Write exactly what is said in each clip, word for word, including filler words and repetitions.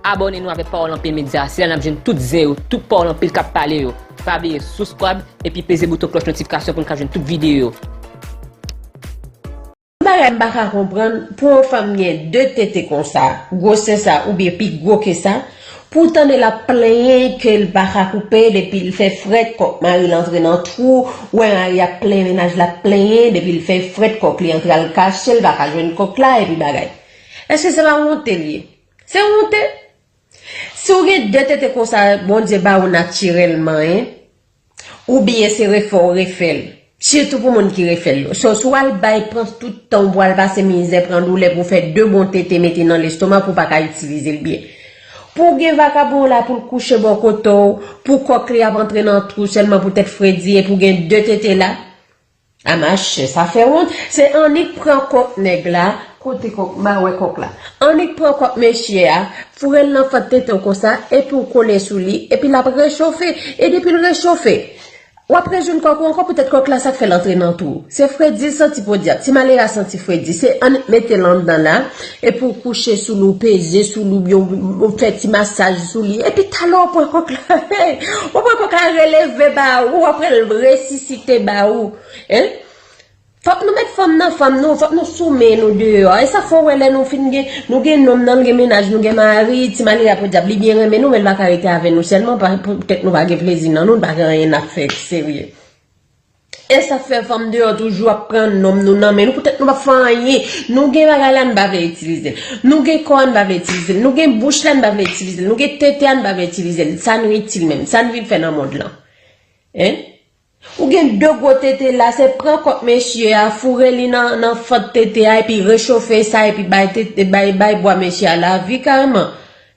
Abòne nou avèk Pawòl Anpil Medya. Se la n ap jwenn tout zen yo, tout pawòl anpil k ap pale yo. Pa bliye subscribe epi peze bouton klòch notifikasyon pou n ka jwenn tout videyo yo. Yon bagay m pa ka konprann, pou yon fanm gen de tete konsa, gwosè sa, oubyen pi gwo ke sa, pou w tande l ap plenyen ke l pa ka koupe l epi l fè frèt kòk mari l antre nan twou, ou wè mari ap plenyen, mennaj la ap plenyen, depi l fè frèt kòk li antre al kache, l pa ka jwenn kòk la, epi bagay. Èske se pa wonte l ye? Se wonte. Si w gen de tete konsa, Bondye ba ou natirèlman, en, oubyen se refè w refè l. Sitou pou moun ki refè l yo. So, si w al bay, pran tout tan w pou al pase mizè, pran doulè pou w fè de bon tete mete nan lestoma pou w pa ka itilize l byen. Pou w gen vakabon la pou l kouche bò kote w, pou kòk li ap antre nan twou sèlman poutèt fredi epi w gen de tete la, a mache, sa fè wont. Se annik pran kòk nèg la, kote kòk, m pa wè kòk la. Annik pran kòk mesye a, foure l nan fant tete w konsa, epi w kole sou li, epi l ap rechofe. E depi l rechofe, w ap rejwenn kòk ou ankò, poutèt kòk la, sa k fè l antre nan twou. Se fredi l santi podyab, ti malere a santi fredi. Se annik mete l anndan la, epi w kouche sou li, w peze sou li, oubyen w fè ti masaj sou li, epi talè w pran kòk la. W pran kòk la, releve ba ou, apre l resisite ba ou. Hein? Fòk nou met fanm nan fanm nou, fòk nou soumen nou deyò. E sa fè w wè lè nou fin gen, nou gen nonm nan, nou gen mennaj, nou gen mari, ti malere a podyab, li byen renmen nou, men l pa ka rete avè nou sèlman, pa, poutèt nou pa gen plezi nan nou, nou pa gen anyen n ap fè ki serye. E sa fè fanm deyò toujou ap pran nonm nou nan men nou, poutèt nou p ap fè anyen. Nou gen bagay la, nou pa vle itilize l. Nou gen kò a, nou pa vle itilize l. Nou gen bouch la, nou pa vle itilize l. Nou gen tete a, nou pa vle itilize l. Sa nou itil menm? Sa nou vin fè nan mond lan? Hein? Ou gen de gwo tete la, se pran kòk mesye a, foure li nan, nan fant tete a, epi rechofe sa, epi bay tete, bay, bay bwa mesye a lavi kareman.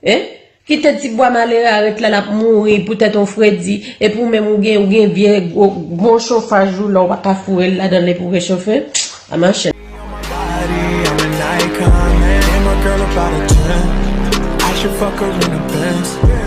Hein? Kite ti bwa malere a ret la, l ap mouri poutèt yon fredi, epi ou menm ou gen, ou gen vye gwo, bon chofaj ou la, ou pa ka foure l ladan l epi w rechofe. A mache. Body, I'm an icon, man. And my girl about a ten. I should fuck her in the Benz.